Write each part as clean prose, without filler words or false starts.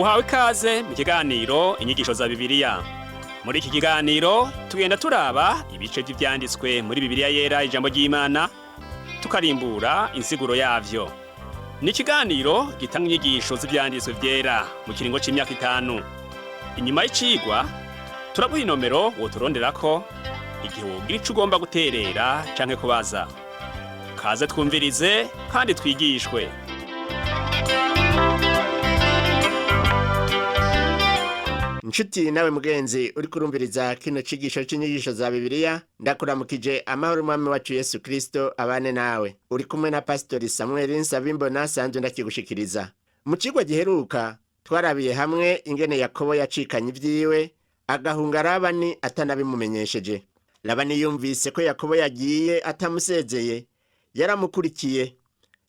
Uhawe ikaze mu kiganiro Inyigisho za Bibiliya. Muri iki kiganiro tugenda turaba ibice vy'ivyanditswe muri Bibiliya Yera, ijambo ry'Imana, tukarimbura insiguro yavyo. Ni ikiganiro gitanga inyigisho z'ivyanditswe vyera mu kiringo c'imyaka 5. Inyuma y'icigwa turaguha inomero woturonderako igihe wogira ico ugomba guterera canke kubaza. Kaze twumvirize kandi twigishwe. Nshuti nawe mugenzi uri kurumviriza kino cigisho c'inyigisho za Bibiliya, ndakuramukije amahoro umwami wacu Yesu Kristo abane nawe. Uri kumwe na Pastori Samuel Nsabimbona, sanzwe ndakigushikiriza. Mu cigwa giheruka twarabiye hamwe ingene Yakobo yacikanye ivyiwe agahunga Labani atanabimumenyesheje. Labani yumvise ko Yakobo yagiye atamusezeye, yaramukurikiye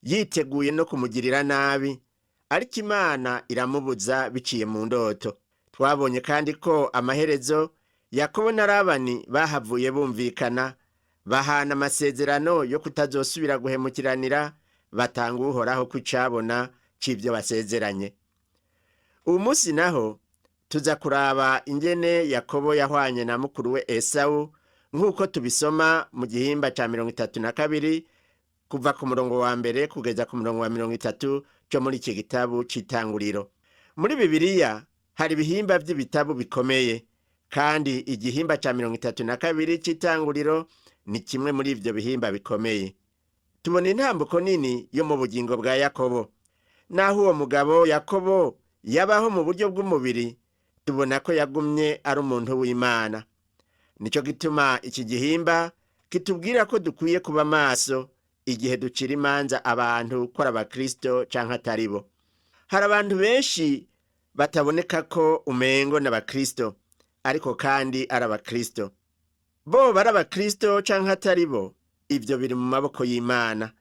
yiteguye no kumugirira nabi, ariko Imana iramubuza biciye mu ndoto. Twabonye kandi ko amaherezo Yakobo na Labani bahavuye bumvikana, bahana amasezerano yo kutazosubira guhemukiranira, batanga Uhoraho ko icabona c'ivyo basezeranye. Uwu munsi naho tuza kuraba ingene Yakobo yahwanye na mukuru we Esawu, nk'uko tubisoma mu gihimba ca 32 kuva ku murongo wa 1 kugeza ku murongo wa 30 co muri iki gitabo c'Itanguriro. Muri Bibiliya hari ibihimba vy'ibitabo bikomeye, kandi igihimba ca 32 c'Itanguriro ni kimwe muri ivyo bihimba bikomeye. Tubona intambuko nini yo mu bugingo bwa Yakobo. Naho uwo mugabo Yakobo yabaho mu buryo bw'umubiri, tubona ko yagumye ari umuntu w'Imana. Nico gituma iki gihimba kitubwira ko dukwiye kuba maso igihe ducira imanza abantu ko ari abakristo canke atari bo. Hari abantu benshi bataboneka ko umengo n'abakristo, ariko kandi ari abakristo. Bo bari abakristo canke atari bo, ivyo biri mu maboko y'Imana.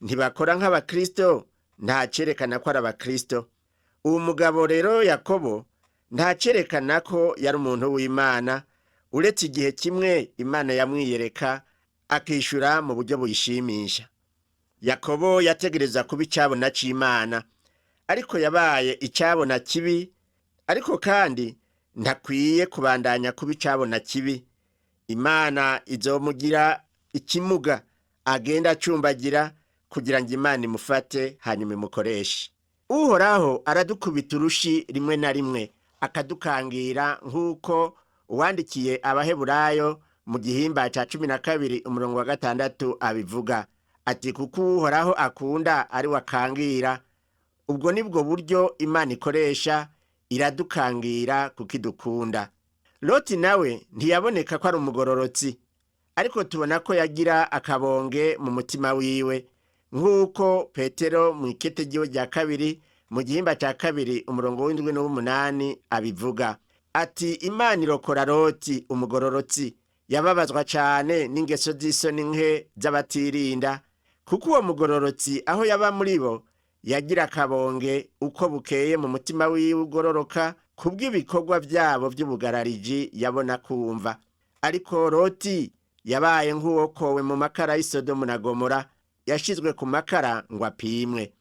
Ntibakora nk'abakristo, nta cerekana ko ari abakristo. Uwo mugabo rero Yakobo nta cerekana ko yari umuntu w'Imana, uretse igihe kimwe Imana yamwiyereka akishura mu buryo buyishimisha. Yakobo yategereza kuba icabona c'Imana, ariko yabaye icabona kibi. Ariko kandi ntakwiye kubandanya kuba icabona kibi. Imana izomugira ikimuga agenda acumbagira kugira ngo Imana imufate hanyuma imukoreshe. Uhoraho aradukubita urushi rimwe na rimwe akadukangira, nk'uko uwandikiye Abaheburayo mu gihimba ca 12 umurongo wa 6 abivuga ati: kuko Uhoraho akunda ari wakangira. Ubwo nibwo buryo Imana ikoresha, iradukangira kuko idukunda. Loti nawe ntiyaboneka ko ari umugororotsi, ariko tubona ko yagira akabonge mu mutima wiwe, nk'uko Petero mu ikete ryiwe rya 2 mu gihimba ca 2 umurongo w'7 n'uw'umunani abivuga ati: Imana irokora Loti umugororotsi yababazwa cane n'ingeso z'isoni nke z'abatirinda, kuko uwo mugororotsi aho yaba muri bo yagira akabonge uko bukeye mu mutima wiwe ugororoka kubw'ibikorwa vyabo vy'ubugarariji yabona kumva. Ariko Loti yabaye nk'uwokowe mu makara y'Isodomu na Gomora, yashizwe ku makara ngo apimwe.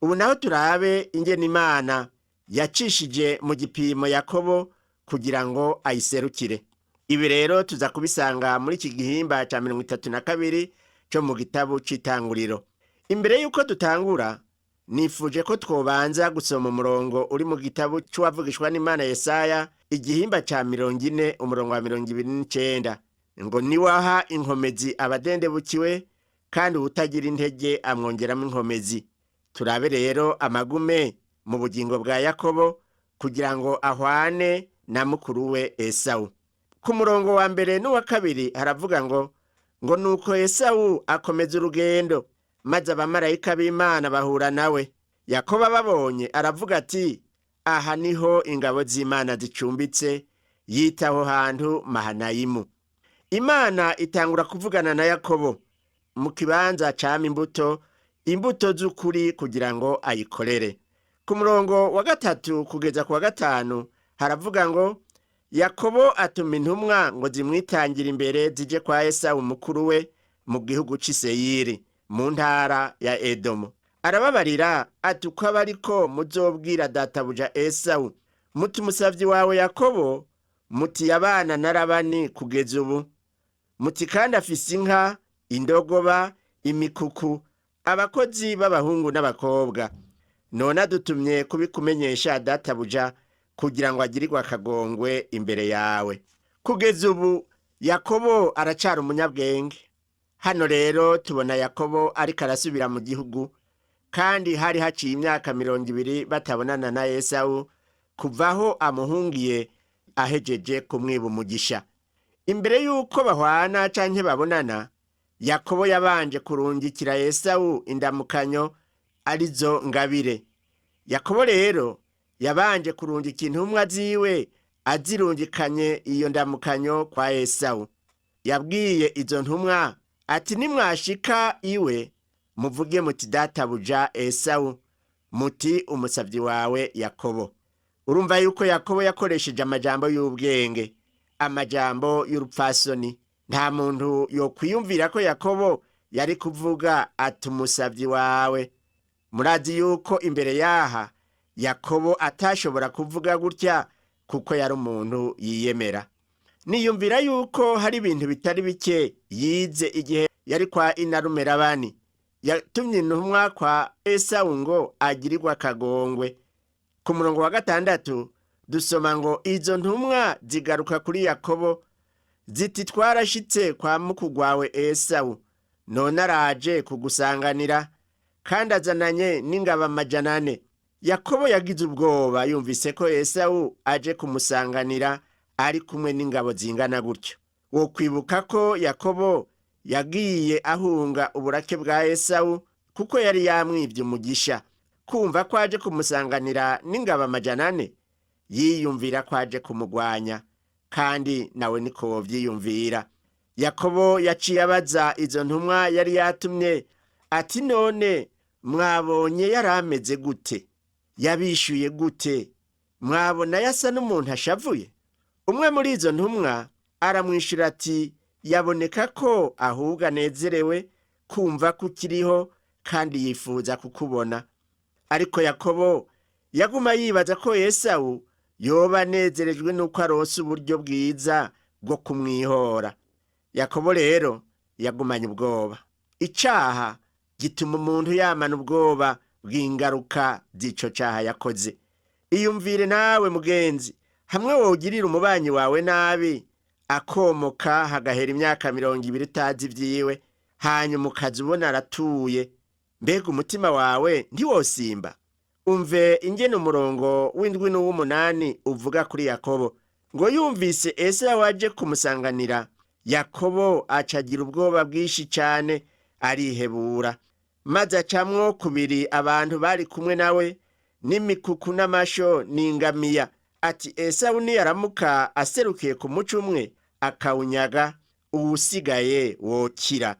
Ubu naho turabe ingene Imana yacishije mu gipimo Yakobo kugira ngo ayiserukire. Ibi rero tuza kubisanga muri iki gihimba ca 32 co mu gitabo c'Itanguriro. Imbere y'uko dutangura, nifuje ko twobanza gusoma umurongo uri mu gitabo c'uwavugishwa n'Imana Yesaya, igihimba ca 40 umurongo wa 29, ngo: niwaha inkomezi abadendebukiwe, kandi uwutagira intege amwongeramo inkomezi. Turabe rero amagume mu bugingo bwa Yakobo kugira ngo ahwane na mukuru we Esawu. Ku murongo wa 1 n'uwa 2 haravuga ngo nuko Esawu akomeza urugendo, maze abamarayika b'Imana bahura nawe. Yakobo ababonye aravuga ati: aha niho ingabo z'Imana zicumbitse. Yita aho hantu Mahanayimu. Imana itangura kuvugana na Yakobo mu kibanza cama imbuto, imbuto z'ukuri, kugira ngo ayikorere. Ku murongo wa 3 kugeza ku wa 5 haravuga ngo: Yakobo atuma intumwa ngo zimwitangire imbere zije kwa Esawu mukuru we mu gihugu c'Iseyiri mu ntara ya Edomu. Arababarira ati: "Uko aba ariko muzobwira databuja Esawu, muti umusavyi wawe Yakobo, muti yabana na Labani kugeza ubu, muti kandi afise inka, indogoba, imikuku, abakozi b'abahungu n'abakobwa. None adutumye kubikumenyesha databuja, kugira ngo agirirwe akagongwe imbere yawe." Kugeza ubu Yakobo aracara umunyabwenge. Hano rero tubona Yakobo ariko arasubira mu gihugu, kandi hari haciye imyaka 20 batabonana na Esawu kuvaho amuhungiye ahejeje kumwiba umugisha. Imbere y'uko bahwana canke babonana, Yakobo yabanje kurungikira Esawu indamukanyo, arizo ngabire. Yakobo rero yabanje kurungika intumwa ziwe azirungikanye iyo ndamukanyo kwa Esawu. Yabwiye izo ntumwa ati: "Nimwashika iwe, muvuge muti databuja Esawu, muti umusavyi wawe Yakobo." Urumva yuko Yakobo yakoresheje amajambo y'ubwenge, amajambo y'urupfasoni. Nta muntu yokwiyumvira ko Yakobo yari kuvuga ati umusavyi wawe. Murazi yuko imbere yaha Yakobo atashobora kuvuga gutya, kuko yari umuntu yiyemera. Niyumvira yuko hari ibintu bitari bike yize igihe yari kwa inarume Labani. Yatumye intumwa kwa Esawu ngo agirirwe akagongwe. Ku murongo wa 6 dusoma ngo: "Izo ntumwa zigaruka kuri Yakobo ziti: 'Twarashitse kwa mukugwawe Esawu, none araje kugusanganira, kandi azananye n'ingabo 400.'" Yakobo yagize ubwoba yumvise ko Esawu aje kumusanganira ari kumwe n'ingabo zingana gutyo. Wo kwibuka ko Yakobo yagiye ahunga uburake bwa Esawu, kuko yari yamwibye umugisha. Kumva ko aje kumusanganira n'ingabo 400, yiyumvira ko aje kumugwanya, kandi nawe niko wovyiyumvira. Yakobo yaciye abaza izo ntumwa yari yatumye ati: "None mwabonye yari ameze gute? Yabishyuye gute? Mwabona yasa n'umuntu ashavuye?" Umwe muri izo ntumwa aramwishyura ati: "Yaboneka ko ahubwo anezerewe kumva ko ukiriho, kandi yifuza kukubona." Ariko Yakobo yaguma yibaza ko Esawu yoba anezerejwe n'uko aronse uburyo bwiza bwo kumwihora. Yakobo rero yagumanye ubwoba. Icaha gituma umuntu yamana ubwoba bw'ingaruka z'ico caha yakoze. Iyumvire nawe mugenzi, hamwe wogirira umubanyi wawe nabi, akomoka, hagahera imyaka 20 utazi ibyiwe, hanyuma ukaza ubona aratuye, mbega umutima wawe ntiwosimba? Umve ingene umurongo w'7 n'uw'umunani uvuga kuri Yakobo ngo: "Yumvise Esawu aje kumusanganira, Yakobo acagira ubwoba bwinshi cyane, arihebura, maze acamwo kubiri abantu bari kumwe nawe, n'imikuku n'amasho n'ingamiya, ati: 'Esawu niyaramuka aserukiye ku muco umwe akawunyaga, uwusigaye wokira.'"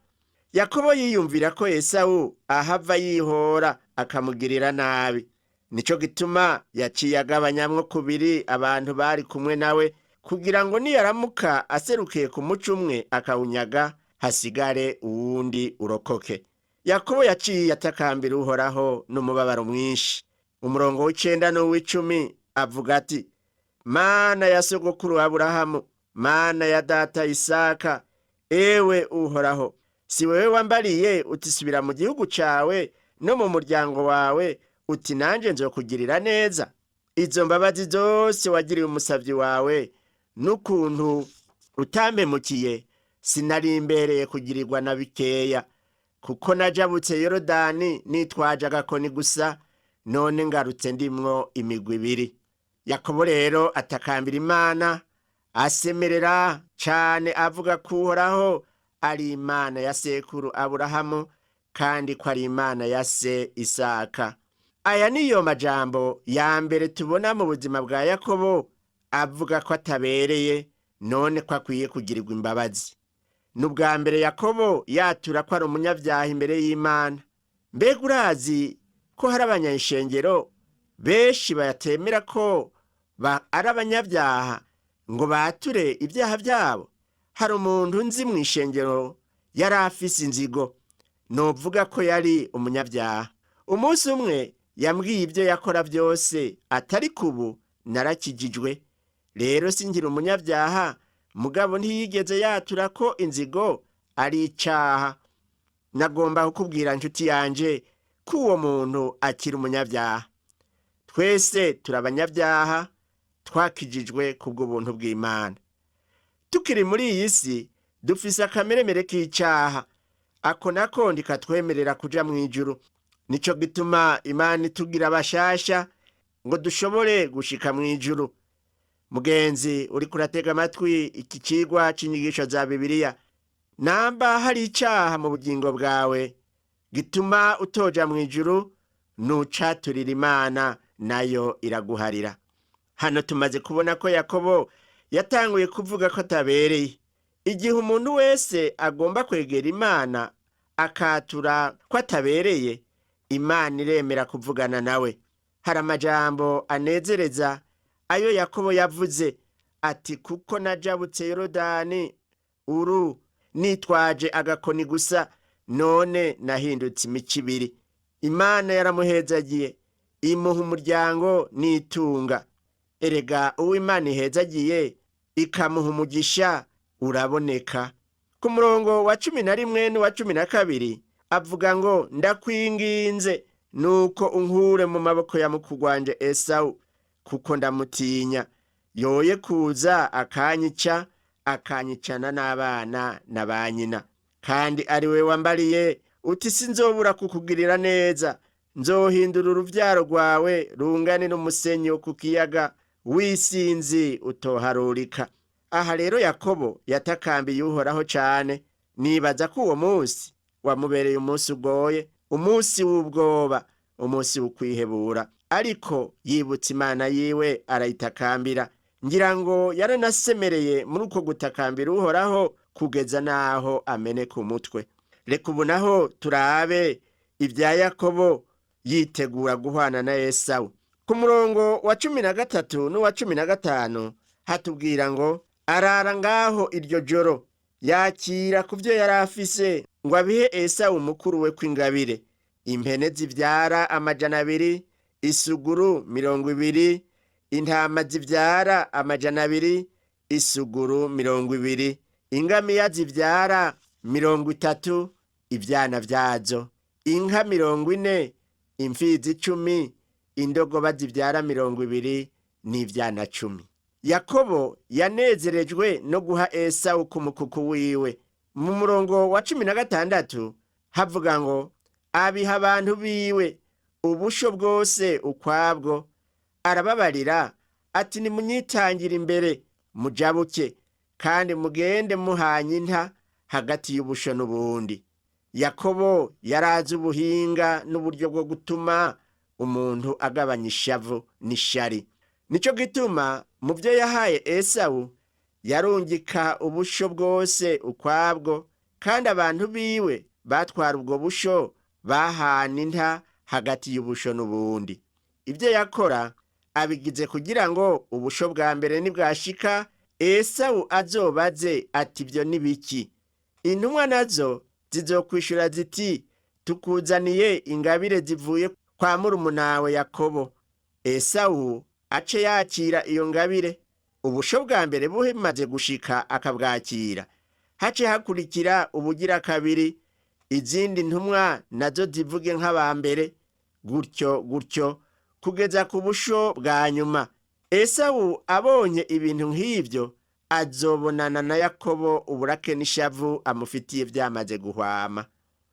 Yakobo yiyumvira ko Esawu ahava yihora akamugirira nabi. Nico gituma yaciye agabanyamwo kubiri abantu bari kumwe nawe, kugira ngo niyaramuka aserukiye ku muco umwe akawunyaga, hasigare uwundi urokoke. Yakobo yaciye atakambira Uhoraho n'umubabaro mwinshi. Umurongo w'9 n'uw'icumi avuga ati: "Mana ya sogokuru Aburahamu, Mana ya data Isaka, ewe Uhoraho, si wewe wambariye uti: 'Subira mu gihugu cawe no mu muryango wawe,' uti: 'Nanjye nzokugirira neza'? Izo mbabazi zose wagiriye umusavyi wawe n'ukuntu utampemukiye, sinari imbereye kugirirwa na bikeya, kuko najabutse Yorodani nitwaje agakoni gusa, none ngarutse ndimwo imigwi ibiri." Yakobo rero atakambira Imana, asemerera cane, avuga ko Uhoraho ari Imana ya sekuru Aburahamu, kandi ko ari Imana ya se Isaka. Aya niyo majambo ya mbere tubona mu buzima bwa Yakobo avuga ko atabereye, none ko akwiye kugirirwa imbabazi. Ni ubwa mbere Yakobo yatura ko ari umunyabyaha imbere y'Imana. Mbega urazi ko hari abanyashengero benshi batemera ko ari abanyabyaha ngo bature ibyaha byabo? Hari umuntu nzi mu ishengero yari afise inzigo, novuga ko yari umunyabyaha. Umunsi umwe yambwiye ibyo yakora byose, atari kubu narakijijwe, rero singira umunyabyaha. Mugabo ntiyigeze yatura ko inzigo ari icaha. Nagomba kukubwira, nshuti yanje, ko uwo muntu akiri umunyabyaha. Twese turi abanyabyaha, twakijijwe kubw'ubuntu bw'Imana. Tukiri muri iyi si dufise akameremere k'icaha, ako nako ntikatwemerera kuja mu ijuru. Nico gituma Imana itugira abashasha ngo dushobore gushika mu ijuru. Mugenzi uriko uratega amatwi iki cigwa c'inyigisho za Bibiliya, namba hari icaha mu bugingo bwawe gituma utoja mu ijuru, nucaturira Imana, nayo iraguharira. Hano tumaze kubona ko Yakobo yatanguye kuvuga ko atabereye. Igihe umuntu wese agomba kwegera Imana akatura ko atabereye, Imana iremera kuvugana nawe. Hari amajambo anezereza ayo Yakobo yavuze ati: "Kuko najabutse Yorodani uru nitwaje agakoni gusa, none nahindutse imico ibiri." Imana yaramuhezagiye, imuha umuryango n'itunga. Erega uwo Imana ihezagiye ikamuha umugisha uraboneka. Ku murongo wa 11 n'uwa 12 avuga ngo: "Ndakwinginze nuko unkure mu maboko ya mukuru wanje Esawu, kuko ndamutinya, yoye kuza akanyica, akanyicana n'abana na ba nyina. Kandi ari we wambariye uti: 'Sinzobura kukugirira neza, nzohindura uruvyaro rwawe rungane n'umusenyi wo ku kiyaga w'isinzi utoharurika.'" Aha rero Yakobo yatakambiye Uhoraho cane. Nibaza ko uwo munsi wamubereye umunsi ugoye, umunsi w'ubwoba, umunsi w'ukwihebura, ariko yibutse Imana yiwe arayitakambira. Ngira ngo yaranasemereye muri uko gutakambira Uhoraho kugeza n'aho ameneka umutwe. Reka ubu naho turabe ibya Yakobo yitegura guhwana na Esawu. Ku murongo wa 13 n'uwa 15 hatubwira ngo: "Arara ngaho iryo joro, yakira ku byo yari afise ngo abihe Esawu mukuru we kw'ingabire: impene zivyara 200, isuguru 20, intama zivyara 200, isuguru 20, ingamiya zivyara 30, ivyana vyazo, inka 40, imfizi 10, indogoba zivyara 20 n'ivyana 10." Yakobo yanezerejwe no guha Esawu ku mukuku wiwe. Mu murongo wa 16 havuga ngo: "Abiha abantu biwe ubusho bwose ukwabwo, arababarira ati: 'Nimunyitangire imbere mujabuke, kandi mugende muhanye inta hagati y'ubusho n'ubundi.'" Yakobo yarazi ubuhinga n'uburyo bwo gutuma umuntu agabanya ishavu n'ishari. Nico gituma mu byo yahaye Esawu yarungika ubusho bwose ukwabwo, kandi abantu biwe batwara ubwo busho bahana inta hagati y'ubusho n'ubundi. Ibyo yakora abigize kugira ngo ubusho bwa mbere nibwashika, Esawu azobaze ati: "Ibyo ni biki?" Intumwa nazo zizokwishura ziti: "Tukuzaniye ingabire zivuye kwa murumunawe Yakobo." Esawu ace yakira iyo ngabire. Ubusho bwa mbere bumaze gushika akabwakira, hace hakurikira ubugira kabiri, izindi ntumwa nazo zivuge nk'aba mbere, gutyo gutyo kugeza ku busho bwa nyuma. Esawu abonye ibintu nk'ibyo azobonana na Yakobo uburake n'ishavu amufitiye byamaze guhwama.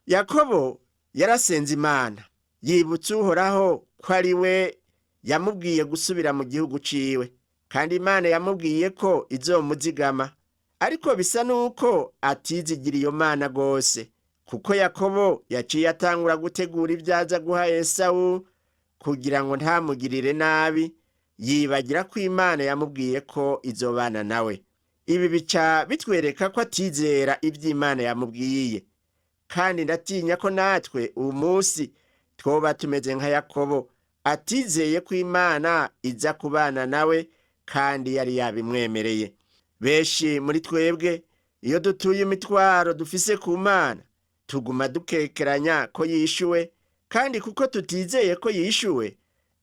Yakobo yarasenze Imana, yibutse Uhoraho ko ari we yamubwiye gusubira mu gihugu ciwe, kandi Imana yamubwiye ko izomuzigama. Ariko bisa n'uko atizigira iyo Mana rwose, kuko Yakobo yaciye atangura gutegura ibyaza guha Esawu kugira ngo ntamugirire nabi, yibagira ko Imana yamubwiye ko izobana nawe. Ibi bica bitwereka ko atizera iby'Imana yamubwiye. Kandi ndatinya ko natwe uyu munsi twoba tumeze nka Yakobo atizeye ko Imana iza kubana nawe kandi yari yabimwemereye. Benshi muri twebwe iyo dutuye imitwaro dufise ku Mana, tuguma dukekeranya ko yishuwe. Kandi kuko tutizeye ko yishuwe,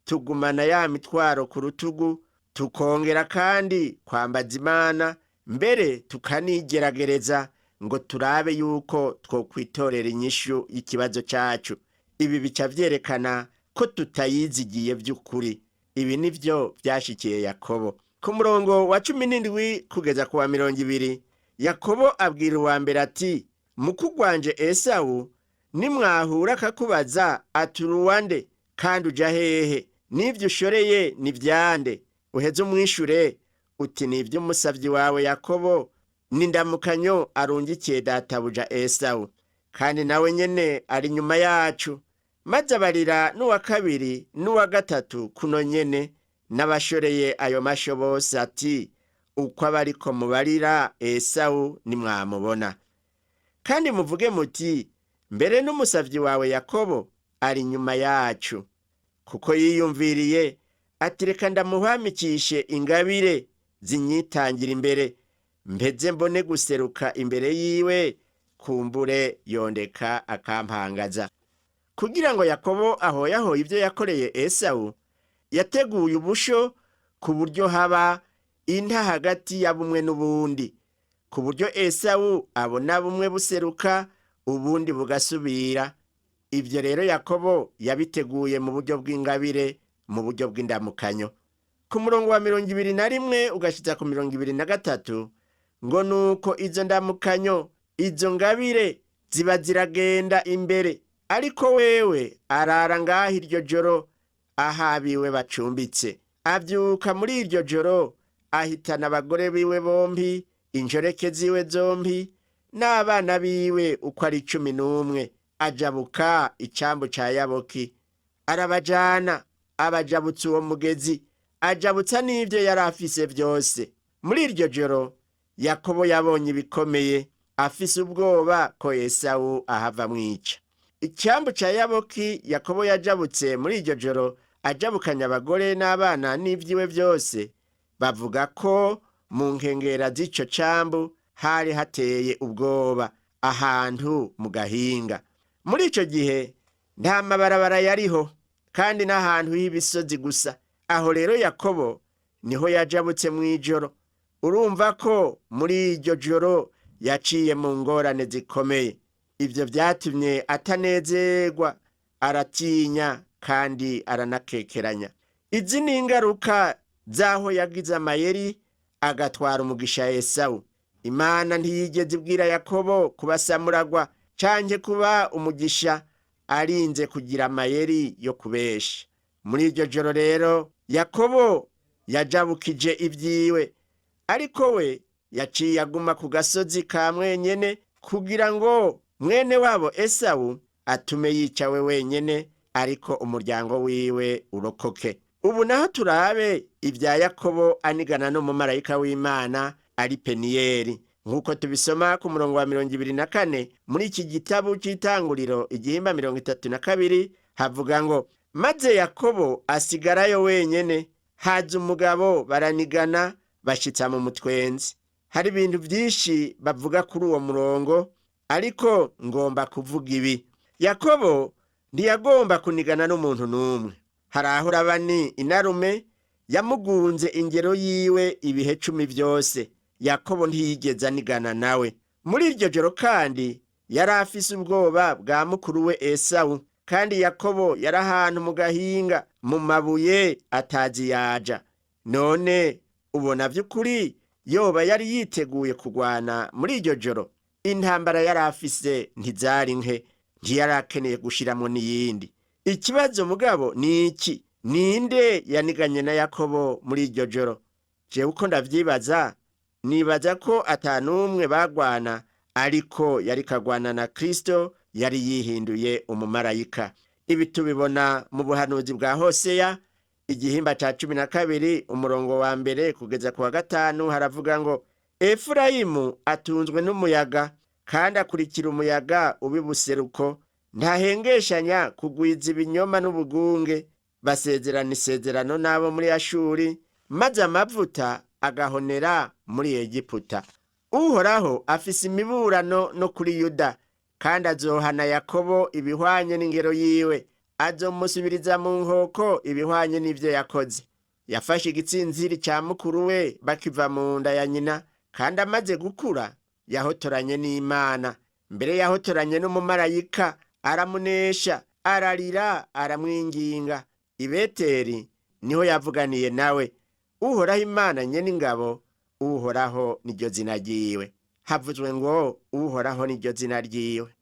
tugumana ya mitwaro ku rutugu, tukongera kandi kwambaza Imana, mbere tukanigeragereza ngo turabe yuko twokwitorera inyishu y'ikibazo cacu. Ibi bica vyerekana ko tutayizigiye vy'ukuri. Ibi nivyo vyashikiye Yakobo. Ku murongo wa 17 kugeza ku wa 20, Yakobo abwira uwa mbere ati: mukugwanje Esawu nimwahura akakubaza ati uruwande kandi uja hehe, n'ivyo ushoreye ni vyande, uheze umwishure uti ni ivy'umusavyi wawe Yakobo, n'indamukanyo arungikiye databuja Esawu, kandi nawe nyene ari inyuma yacu. Maze abarira n'uwa kabiri n'uwa gatatu kuno nyene n'abashoreye ayo masho bose ati: uko abariko mubarira Esawu nimwamubona. Kandi muvuge muti: mbere n'umusavyi wawe Yakobo ari inyuma yacu, kuko yiyumviriye ati reka ndamuhwamikishe ingabire zinyitangira imbere, mpeze mbone guseruka imbere yiwe, kumbure yondeka akampangaza. Kugira ngo Yakobo ahoyahoye ibyo yakoreye Esawu, yateguye ubusho ku buryo haba inta hagati ya bumwe n'ubundi, ku buryo Esawu abona bumwe buseruka ubundi bugasubira. Ibyo rero Yakobo yabiteguye mu buryo bw'ingabire, mu buryo bw'indamukanyo. Ku murongo wa 21 ugashitsa ku 23, ngo nuko izo ndamukanyo, izo ngabire ziba ziragenda imbere, ariko wewe arara ngaho iryo joro ahabiwe bacumbitse. Avyuka muri iryo joro ahitana abagore biwe bombi, injoreke ziwe zombi, n'abana biwe uko ari 11, ajabuka icambu ca Yaboki, arabajana, abajabutsa uwo mugezi, ajabutsa n'ivyo yari afise vyose. Muri iryo joro Yakobo yabonye ibikomeye, afise ubwoba ko Esawu ahava mwica. Icyambu ca Yaboki Yakobo yajabutse muri iryo joro, ajabukanye abagore n'abana n'ivyiwe vyose. Bavuga ko mu nkengera z'ico cambu hari hateye ubwoba, ahantu mu gahinga. Muri ico gihe nta mabarabara yariho, kandi n'ahantu h'ibisozi gusa. Aho rero Yakobo niho yajabutse mw'ijoro. Urumva ko muri iryo joro yaciye mu ngorane zikomeye. Ibyo vyatumye atanezerwa, aratinya kandi aranakekeranya. Izi ni ingaruka z'aho yagize amayeri agatwara umugisha Esawu. Imana ntiyigeze ibwira Yakobo kubasamuragwa canke kuba umugisha arinze kugira amayeri yo kubesha. Muri iryo joro rero Yakobo yajabukije ibyiwe, ariko we yaciye aguma ku gasozi ka mwenyene kugira ngo mwene wabo Esawu atume yicawe wenyene, ariko umuryango wiwe urokoke. Ubu naho turabe ibya Yakobo anigana n'umumarayika w'Imana ari Peniyeli, nk'uko tubisoma ku murongo wa 24 muri iki gitabo c'Itanguriro igihimba 32, havuga ngo: maze Yakobo asigarayo wenyene, haza umugabo baranigana, bashitsa mu mutwenzi. Hari ibintu vyinshi bavuga kuri uwo murongo, ariko ngomba kuvuga ibi: Yakobo ntiyagomba kunigana n'umuntu n'umwe. Hari aho Labani inarume yamugunze ingero yiwe ibihe 10 vyose. Yakobo ntiyigeze anigana nawe. Muri iryo joro kandi yari afise ubwoba bwa mukuru we Esawu, kandi Yakobo yari ahantu mu gahinga mu mabuye atazi yaja. None ubona vy'ukuri yoba yari yiteguye kugwana muri iryo joro? Intambara yari afise ntizari nke, ntiyari akeneye gushiramwo n'iyindi. Ikibazo mugabo ni iki: ninde yaniganye na Yakobo muri iryo joro? Jewe uko ndavyibaza, nibaza ko atanumwe bagwana, ariko yari kagwana na Kristo yari yihinduye umumarayika. Ibi tubibona mu buhanuzi bwa Hoseya igihimba ca 12 umurongo wa 1 kugeza ku wa 5, haravuga ngo: Efurayimu atunzwe n'umuyaga, kandi akurikira umuyaga ubibuseruko, ntahengeshanya kugwiza ibinyoma n'ubugunge, basezerana isezerano n'abo muri Ashuri, maze amavuta agahonera muri Egiputa. Uhoraho afise imiburano no kuri Yuda, kandi azohana Yakobo ibihwanye n'ingero yiwe. Azomusubiriza mu nkoko ibihwanye n'ivyo yakoze. Yafashe igitsinziri cya mukuru we bakiva mu nda ya nyina, kandi amaze gukura yahotoranye n'Imana. Mbere yahotoranye n'umumarayika, aramunesha, ararira, aramwinginga. I Beteli niho yavuganiye nawe. Uhoraho Imana nyen'ingabo, Uhoraho niryo zina ryiwe. Havuzwe ngo Uhoraho niryo zina ryiwe.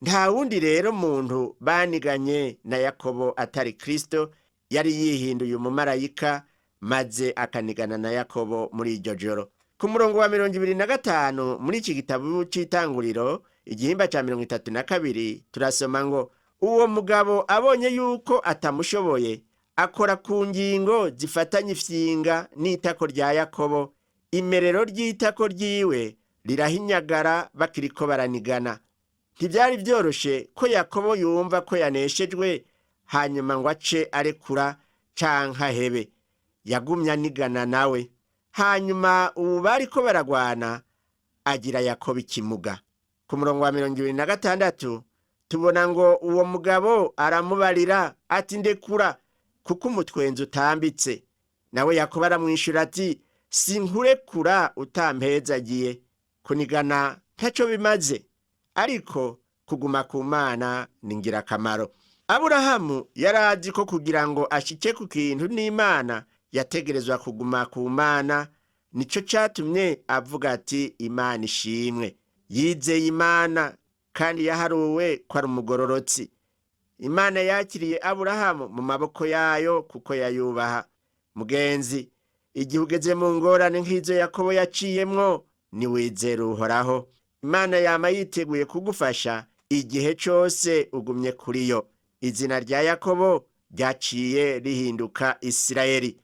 Nta wundi rero muntu baniganye na Yakobo atari Kristo yari yihinduye umumarayika maze akanigana na Yakobo muri iryo joro. Ku murongo wa 25 muri iki gitabo c'Itanguriro, igihimba ca 32, turasoma ngo uwo mugabo abonye yuko atamushoboye, akora ku ngingo zifatanye ifyinga n'itako rya Yakobo, imerero ry'itako ryiwe rirahinyagara bakiriko baranigana. Ntibyari byoroshe ko Yakobo yumva ko yaneshejwe hanyuma ngo ace arekura canke ahebe. Yagumye anigana nawe. Hanyuma ubu bariko baragwana, agira Yakobo ikimuga. Ku murongo wa 26 tubona ngo uwo mugabo aramubarira ati: "Ndekura, kuko umutwenzi utambitse." Nawe Yakobo aramwishyura ati: "Sinkurekura utampezagiye." Kunigana ntaco bimaze, ariko kuguma ku Mana ni ingirakamaro. Aburahamu yari azi ko kugira ngo ashike ku kintu n'Imana yategerezwa kuguma ku Mana. Nico catumye avuga ati: "Imana ishimwe." Yizeye Imana kandi yaharuwe ko ari umugororotsi. Imana yakiriye Aburahamu mu maboko yayo kuko yayubaha. Mugenzi, igihe ugeze mu ngorane nk'izo Yakobo yaciyemwo, niwizere Uhoraho. Imana yama yiteguye kugufasha igihe cose ugumye kuri yo. Izina rya Yakobo ryaciye rihinduka Isirayeli.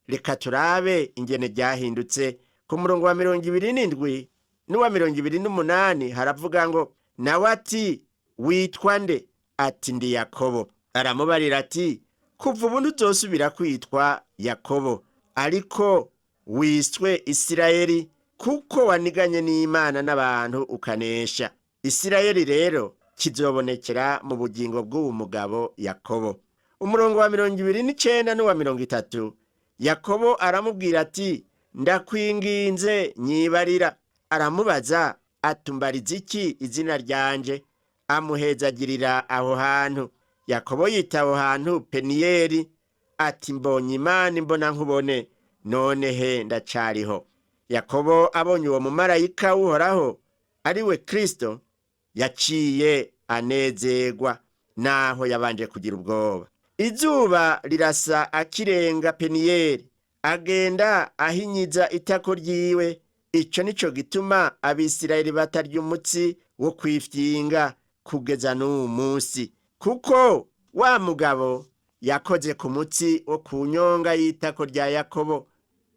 Reka turabe ingene ryahindutse. Ku murongo wa 27 n'uwa 28 haravuga ngo: Nawe ati: "Witwa nde?" Ati: "Ndi Yakobo." Aramubarira ati: "Kuva ubu ntuzosubira kwitwa Yakobo, ariko wiswe Isirayeli, kuko waniganye n'Imana n'abantu ukanesha." Isirayeli rero kizobonekera mu bugingo bw'uwu mugabo Yakobo. Umurongo wa 29 n'uwa 30, Yakobo aramubwira ati: "Ndakwinginze, nyibarira." Aramubaza atumbariza iki izina ryanje? Amuhezagirira aho hantu. Yakobo yita aho hantu Peniyeli, ati: "Mbonye Imana imbona nkubone, none he ndacariho." Yakobo abonye uwo mumarayika w'Uhoraho, ari we Kristo, yaciye anezerwa naho yabanje kugira ubwoba. Izuba rirasa akirenga Peniyeli, agenda ahinyiza itako ryiwe. Ico nico gituma Abisirayeli batarya umutsi wo kwifyinga kugeza n'uwu munsi, kuko wa mugabo yakoze ku mutsi wo ku nyonga y'itako rya Yakobo,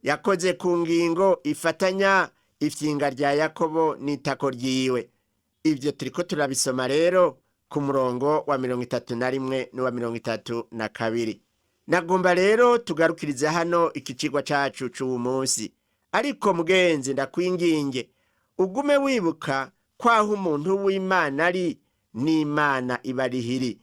yakoze ku ngingo ifatanya ifyinga rya Yakobo n'itako ryiwe. Ibyo turiko turabisoma rero ku murongo wa 31 n'uwa 32. Nagomba rero tugarukirize hano iki cigwa cacu c'uwu munsi, ariko mugenzi, ndakwinginge ugume wibuka kwaho umuntu w'Imana ari n'Imana iba arihiri.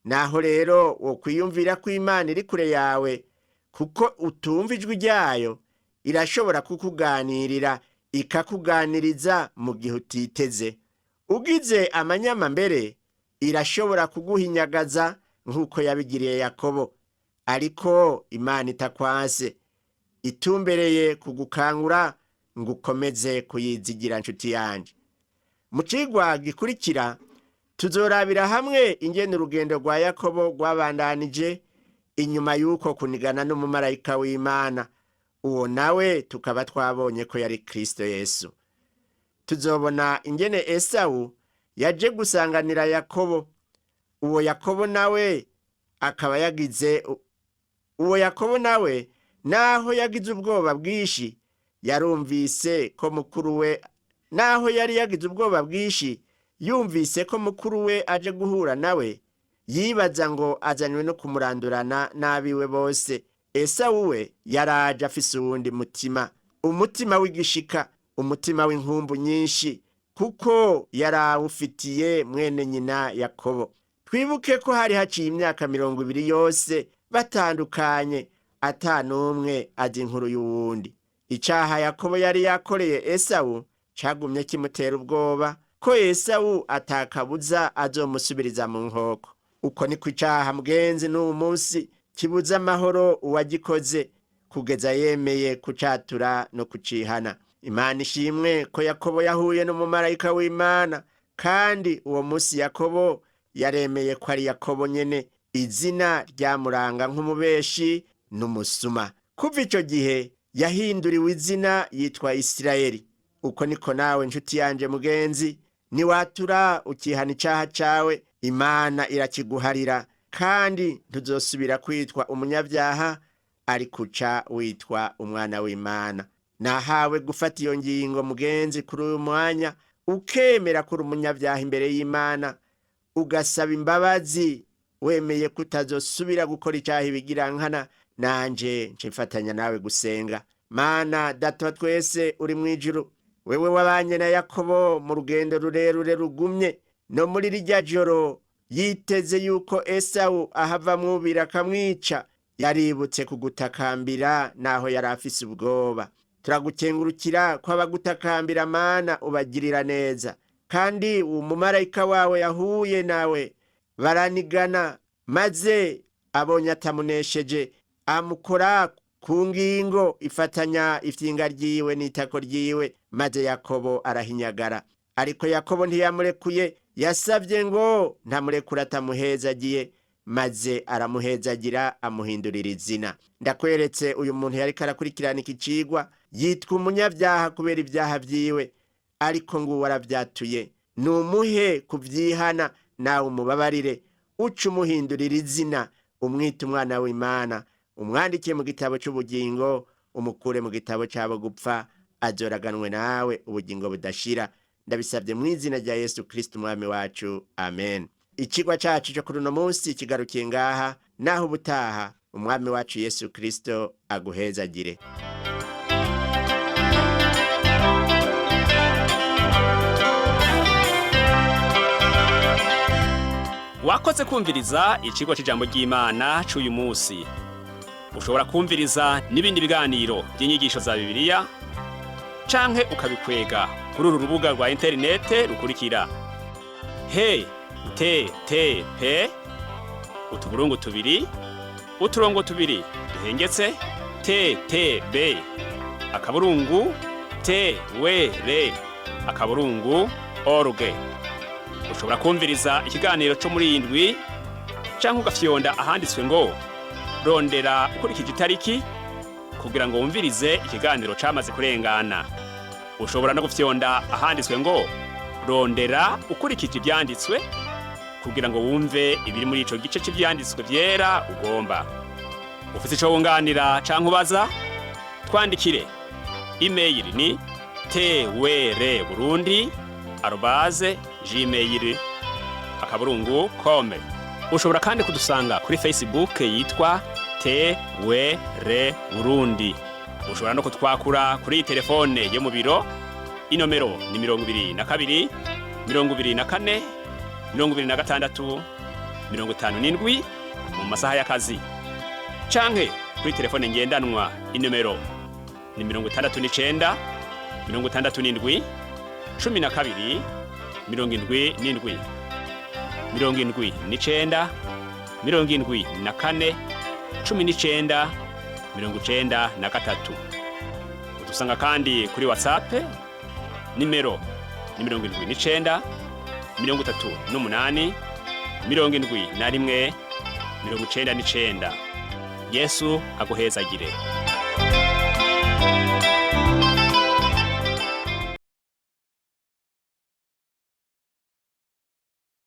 Naho rero wokwiyumvira ko Imana iri kure yawe kuko utumva ijwi ryayo, irashobora kukuganirira, ikakuganiriza mu gihe utiteze. Ugize amanyama mbere irashobora kuguhinyagaza nk'uko yabigiriye Yakobo, ariko Imana itakwanse, itumbereye kugukangura ngo ukomeze kuyizigira. Nshuti yanje, mu cigwa gikurikira tuzorabira hamwe ingene urugendo rwa Yakobo rwabandanije inyuma y'uko kunigana n'umumarayika w'Imana. Uwo nawe tukaba twabonye ko yari Kristo Yesu. Tuzobona ingene Esawu yaje gusanganira Yakobo. Uwo Yakobo nawe akaba yagize, uwo Yakobo nawe naho yagize ubwoba bwinshi yarumvise ko mukuru we, naho yari yagize ubwoba bwinshi yumvise ko mukuru we aje guhura nawe, yibaza ngo azanywe no kumurandurana n'abiwe bose. Esawu we yaraje afise uwundi mutima, umutima w'igishika, umutima w'inkumbu nyinshi, kuko yarawufitiye mwene nyina Yakobo. Twibuke ko hari haciye imyaka 20 yose batandukanye, ata n'umwe azi inkuru y'uwundi. Icaha Yakobo yari yakoreye Esawu cagumye kimutera ubwoba ko Esawu atakabuza azomusubiriza mu nkoko. Uko niko icaha, mugenzi, n'uwu munsi kibuza amahoro uwagikoze kugeza yemeye kucatura no kucihana. Imana ishimwe ko Yakobo yahuye n'umumarayika w'Imana, kandi uwo munsi Yakobo yaremeye ko ari Yakobo nyene, izina ryamuranga nk'umubeshi n'umusuma. Kuva ico gihe yahinduriwe izina yitwa Isirayeli. Uko niko nawe, nshuti yanje mugenzi, niwatura ukihana icaha cawe, Imana irakiguharira, kandi ntuzosubira kwitwa umunyabyaha, ariko uca witwa umwana w'Imana. Nahawe gufata iyo ngingo, mugenzi, kuri uyu mwanya, ukemera kuri umunyabyaha imbere y'Imana, ugasaba imbabazi wemeye kutazosubira gukora icyaha ibigirankana. Nanje nce nawe gusenga. Mana Data wa twese uri mu ijuru, wewe wabanye na Yakobo mu rugendo rurerure rugumye, no muri rirya joro yiteze yuko Esawu ahava mwubira akamwica, yaributse kugutakambira naho yari afise ubwoba. Turagukengurukira ko abagutakambira, Mana, ubagirira neza, kandi uwo mumarayika wawe yahuye nawe baranigana, maze abonye atamunesheje amukora ku ngingo ifatanya ifyinga ryiwe n'itako ryiwe, maze Yakobo arahinyagara. Ariko Yakobo ntiyamurekuye, yasabye ngo ntamurekure atamuhezagiye, maze aramuhezagira amuhindurira izina. Ndakweretse uyu muntu yariko arakurikirana iki cigwa, yitwa umunyabyaha kubera ibyaha vyiwe, ariko nguwo aravyatuye. Numuhe kuvyihana, nawe umubabarire, uca umuhindurira izina, umwita umwana w'Imana, umwandikiye mu gitabo cy'ubugingo, umukure mu gitabo cy'abo gupfa, azoraganwe nawe ubugingo budashira. Ndabisabye mu izina rya Yesu Kristo umwami wacu, amen. Ikigwa cyacu cyo kuri uno munsi kigarukiye ngaha. Naho ubutaha, umwami wacu Yesu Kristo aguhezagire. Wakoze kumviriza ikigo cy'ijambo ry'Imana cy'uyu munsi. Ushobora kumviriza n'ibindi biganiro by'inyigisho za Bibiliya canke ukabikwega kuri uru rubuga rwa interinete rukurikira: he t t p utuburungu tubiri uturongo tubiri duhengetse t t b akaburungu t w r akaburungu org. Ushobora kumviriza ikiganiro cyo muri iyi ndwi canke ugafyonda ahanditswe ngo "rondera ukurikije itariki" kugira ngo wumvirize ikiganiro camaze kurengana. Ushobora no gufyonda ahanditswe ngo "rondera ukurikije ivyanditswe" kugira ngo wumve ibiri muri ico gice c'ivyanditswe vyera ugomba. Ufise ico wunganira canke ubaza, twandikire. Email ni twr burundi@gmail.com. Ushobora kandi kudusanga kuri Facebook yitwa TWR Burundi. Ushobora no kutwakura kuri iyi telefone yo mu biro, inomero ni 22 24 26 57 mu masaha y'akazi, canke kuri telefone ngendanwa, inomero ni 69 67 12 77, 79 74 19 93. Udusanga kandi kuri WhatsApp, nimero ni 79 38 71 99. Yesu aguhezagire.